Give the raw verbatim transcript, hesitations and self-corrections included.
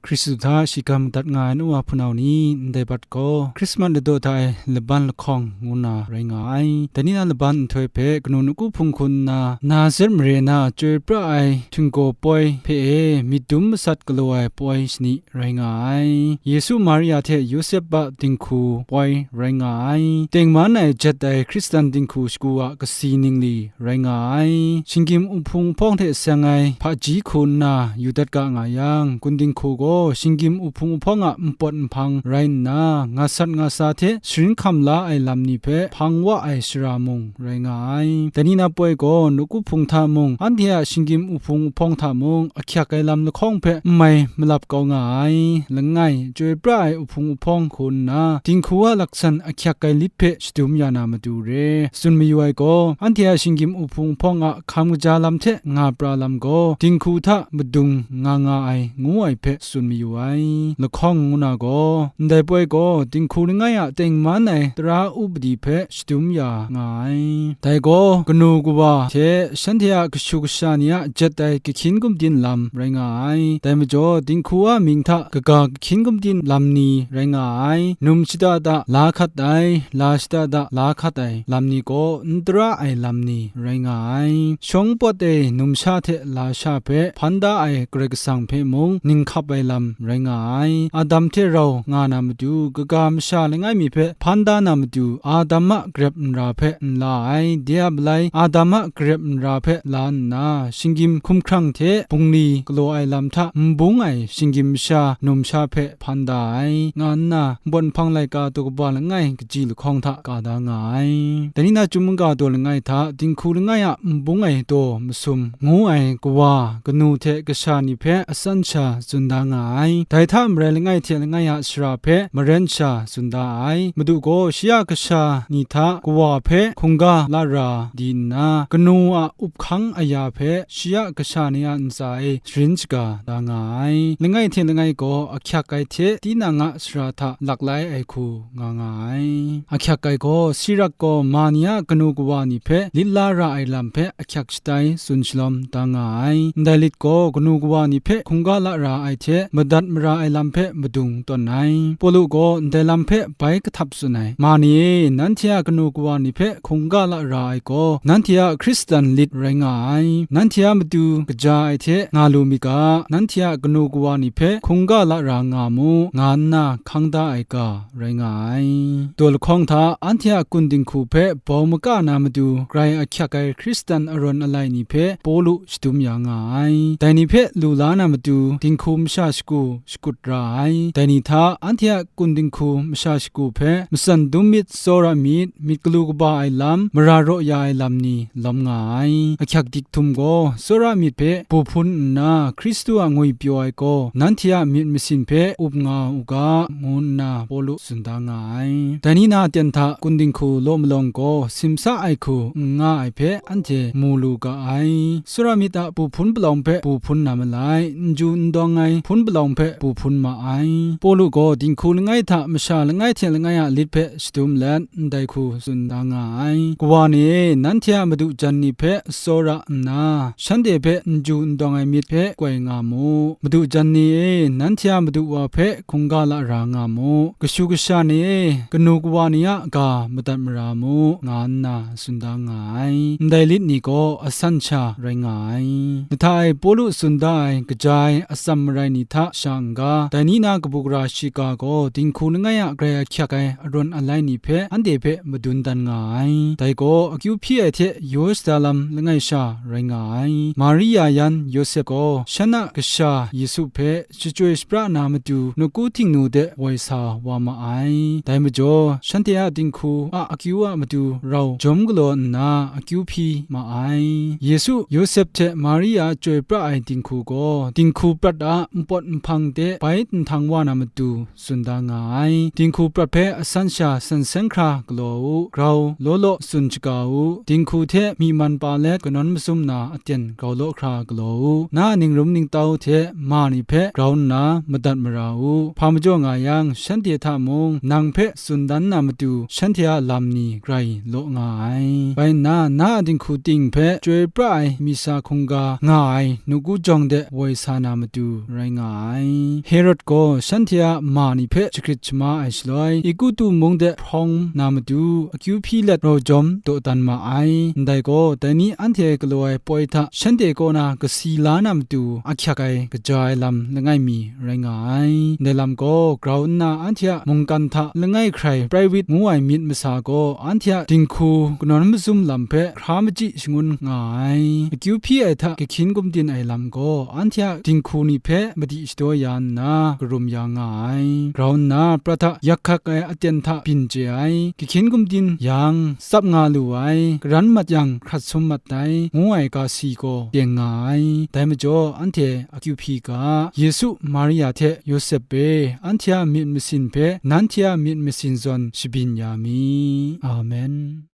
Hkristu hta shingkang madat nga ai nu wa hpunau ni, ndai bat gaw Hkrismat ladaw hta e laban lahkawng ngu na rai nga ai. Dai ni na laban nhtoi hpe kanu nawku hpung hku nna Nazaret mare na chyoi pra ai htinggaw poi hpe e myit dum masat galaw ai poi shani rai nga ai. Yesu Maria hte Yawsep a dinghku poi rai nga ai. Tengman ai jet ai Hkristan dinghku shagu a kasi ningli rai nga ai. Shinggyim uhpung uhpawng hte seng ai hpaji hku nna yu dat ga nga yang, gun dinghku gaw shinggyim uhpung uhpawng a npawt nhpang rai nna, nga sat nga sa hte sharin hkam la ai lam ni hpe hpang wa ai shara mung rai nga ai. Dai ni na poi gaw, nawku hpung hta mung, anhte a shinggyim uhpung uhpawng hta mung, ahkyak ai lam lahkawng hpe n mai malap kau nga ai. Langai, chyoi pra ai uhpung uhpawng hku nna, dinghku a laksan ahkyak ai lit hpe shadum ya na matu re. Tsun mayu ai gaw, anhte a shinggyim uhpung uhpawng a hkam kaja lam hte nga pra lam gaw, dinghku hta madung nga nga ai, ngu ai hpe tsun mayu ai. Lahkawng ngu na gaw, ndai poi gaw, dinghku langai a tengman ai tara upadi hpe shadum ya nga ai. Dai gaw, kanu kawa hte shanhte a kashu kasha ni a jet ai kahkyin gumdin lam rai nga ai. Dai majaw, dinghku a mying hta kaga kahkyin gumdin lam ni rai nga ai. Num shada da la hkat ai, la shada da la hkat ai lam ni gaw n tara ai lam ni rai nga ai. Shawng pawt e numsha hte lasha hpe hpan da ai Karai Kasang hpe mung ning hkap ai lam rai nga ai. Adam hte rau nga na matu, kaga masha langai mi hpe hpan da na matu, Adam a garep nra hpe n la ai. De a malai, Adam a garep nra hpe la nna, shinggyim hkumhkrang hte bungli galaw ai lam hta n bung ai shinggyim masha, numsha hpe hpan da ai, nga nna, npawt nhpang laika daw kaba langai kaji lahkawng hta ka da nga ai. Dai ni na chyum mungga daw langai hta, dinghku langai a n bung ai daw masum ngu ai kawa, kanu hte kasha ni hpe asan sha tsun da nga ai. Dai hta marai langai hte langai a sara hpe maren sha tsun da ai. Madu gaw shi a kasha ni hta kawa hpe hkungga la ra di nna, kanu a up hkang aya hpe shi a kasha ni a ntsa e sharin shaga da nga ai. Langai hte langai gaw ahkyak ai hte tinang a sara hta lak lai ai hku nga nga ai. Ahkyak ai gaw, Sirak gaw ma ni a kanu kawa ni hpe lit la ra ai lam hpe ahkyak shatai tsun shalawm da nga ai. Ndai lit gaw, kanu kawa ni hpe hkungga la ra ai hte madat mara ai lam hpe madung tawn ai. Pawlu gaw ndai lam hpe bai kahtap tsun ai. Ma ni e, nanhte a kanu kawa ni hpe hkungga la ra ai gaw, nanhte a Hkristan lit rai nga ai. Nanhte a matu kaja ai hte nga lu myit ga, nanhte a kanu kawa ni hpe hkungga la ra nga mu, nga nna hkang da ai ga rai nga ai. Daw lahkawng hta, anhte a gun dinghku hpe bau maka na matu, grai ahkyak ai Hkristan arawn alai ni hpe Pawlu shadum ya nga ai. Dai ni hpe lu la na matu, dinghku masha shagu shakut ra ai. Dai ni hta, anhte a gun dinghku masha shagu hpe matsan dum myit, tsawra myit, myit galu kaba ai lam, mara raw ya ai lam ni lawm nga ai. Ahkyak dik htum gaw, tsawra myit hpe bu hpun nna, Hkristu a ngwipyaw ai gaw, nanhte a myit masin hpe up nga u ga, ngu nna Pawlu tsun da nga ai. Dai ni na aten hta gun dinghku law malawng gaw, simsa ai hku n nga ai hpe anhte mu lu ga ai. Tsawra myit a bu hpun palawng hpe bu hpun na malai, n ju n dawng ai hpun palawng hpe bu hpun ma ai. Pawlu gaw dinghku langai hta masha langai hte langai a lit hpe shadum let, ndai hku tsun da nga ai. Kawa ni e, nanhte a madu jan ni hpe tsawra nna, shanhte hpe n ju n dawng ai myit hpe koi nga mu. Madu jan ni e, nanhte a madu wa hpe hkungga la ra nga mu. Kashu kasha ni e, kanu kawa ni a ga madat mara mu, nga nna tsun da nga ai. Ndai lit ni gaw asan sha rai nga ai. Nta e Pawlu tsun da ai kaja ai atsam marai ni hta sha n-ga, dai ni na kabu gara shiga gaw dinghku langai a grai ahkyak ai arawn alai ni hpe anhte hpe madun dan nga ai. Dai gaw akyu hpyi ai hte yaw shada lam langai sha rai nga ai. Maria yan Yawsep gaw shan a kasha Yesu hpe shachyoi shapra na matu, nawku htingnu de woi sa wa ma ai. Dai majaw, shanhte a dinghku a akyu a matu rau jawm galaw nna akyu hpyi ma ai. Yesu, Yawsep hte Maria chyoi pra ai dinghku gaw, dinghku prat a npawt nhpang de bai nhtang wa na matu, tsun da nga ai. Dinghku prat hpe asan sha san seng hkra galaw u, grau law law tsun shaga u, dinghku hte myi man pa let kanawn mazum na aten grau law hkra galaw u, na a ningrum ningtau hte ma ni hpe grau nna madat mara u, hpa majaw nga yang, shanhte hta mung nang hpe tsun dan na matu, shanhte a lam ni grai law nga ai. Bai nna, na a dinghku ting hpe chyoi pra ai misa hkungga nga ai nawku jawng de woi sa na matu rai nga ai. Herod gaw shanhte a ma ni hpe jahkrit shama ai shaloi, Egutu mung de hprawng na matu, akyu hpyi let rau jawm dawdan ma ai. Ndai gaw, dai ni anhte galaw ai poi hta shanhte kaw na kasi la na matu, ahkyak ai kaja ai lam langai mi rai nga ai. Ndai lam gaw grau nna anhte a mungkan hta langai hkrai Praiwit ngu ai myit masa gaw anhte a dinghku kanawn mazum lam hpe hkra machyi shangun nga ai. Akyu hpyi ai hta kahkyin gumdin ai lam gaw anhte a dinghku ni hpe madi shadaw ya nna karum ya nga ai. Grau nna prat hta yak hkak ai aten hta byin chye ai. Kahkyin gumdin yang tsap nga lu ai. Karan mat yang hkrat sum mat dai, ngu ai ga si gaw teng nga ai. Dai majaw anhte akyu hpyi ga, Yesu, Maria hte Yawsep e, anhte a myit masin hpe nanhte a myit masin zawn shabyin ya mi. Amen.